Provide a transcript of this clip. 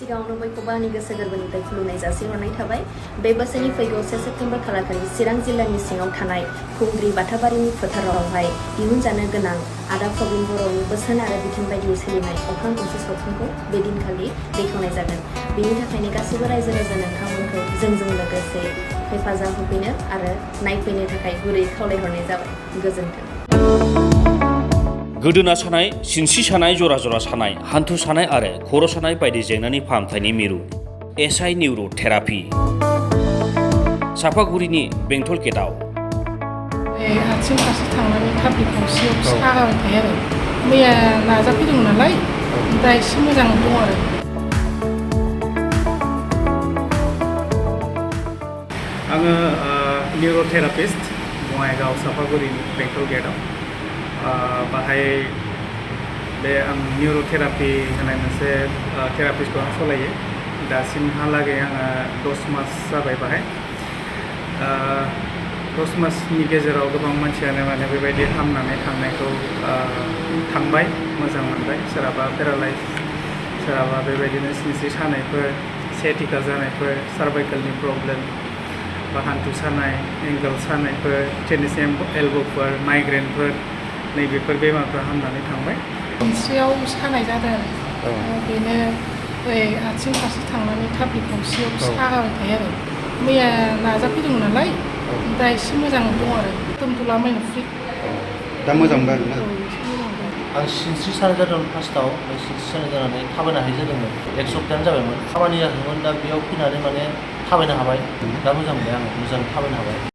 सिगाङावनो बयखौबो आंनि गोसो गोरबोनिफ्राय खुलुमनाय जासिहरनाय थाबाय। बे बोसोरनि फैगौ 1 सेप्तेम्बर खालारखालि चिरां जिल्लानि सिङाव थानाय खुंग्रि बाथाबारिनि फोथारावहाय दिहुनजानो गोनां आदा प्रबिन बर'नि बोसोन आरो बिथोन बायदियै सोलिनाय अख्रां गंसे सावथुनखौ बे दिनखालि बेखेवनाय जागोन। बेनि थाखायनो गासैबो रायजो राजा नोंथांमोनखौ जोंजों लोगोसे हेफाजाब होफैनो आरो नायफैनो थाखाय गुरै खावलायहरनाय जाबाय। गोजोन्थों। गोदोना सानाय, सिनस्रि सानाय, जरा जरा सानाय, हान्थु सानाय आरो खर' सानाय बायदि जेंनानि फाहामथायनि मिरु एसआइ निउर' थेरापि सापागुरिनि बेंटल गेटआव। आथिं फारसे थांनानै थाब्लिक गंसेयाव सागाबाय थायो आरो मैया नाजाफैदोंमोन नालाय दा एसे मोजां दं आरो। आङो निउर' थेरापिस्ट बङाइगाव सापागुरि बेंटल गेटआव बाहाय बे आं निउर' थेरापि होनाय मोनसे थेरापिस्टखौ आं सालायो। दासिमहालागै आङो 10 मास जाबाय बाहाय। 10 मासनि गेजेराव गोबां मानसियानो माने बेबायदि हामनानै थांनायखौ थांबाय, मोजां मोनबाय। सोरहाबा पेरालाइज, सोरहाबा बेबायदिनो सिनस्रि सानायफोर, सेटिका जानायफोर, सार्भाइकेलनि प्रब्लेम बा हान्थु सानाय, एंगल सानायफोर, टेनिस एल्ब'फोर, माइग्रेनफोर, नैबेफोर बेमारफ्रा हामनानै थांबाय। सिनस्रियाव सानाय जादों आरो बेनो आथिं फारसे थांनानै थाब्लिक गंसेयाव सागाबाय थायो आरो मैया नाजाफैदोंमोन नालाय दा एसे मोजां दं आरो दोनथ'ला माइना फ्रि। दा मोजां मोनबाय आरोना? आं सिनस्रि सानाय जादोंमोन फार्स्टआव, ओमफ्राय सिनस्रि सानाय जानानै थाबायनो हायि जादोंमोन। 1 सप्तायानो जाबायमोन। खामानि जादोंमोन, दा बेयाव फैनानै माने थाबायनो हाबाय। दा मोजां मोनबाय आङो, मोजां थाबायनो हाबाय।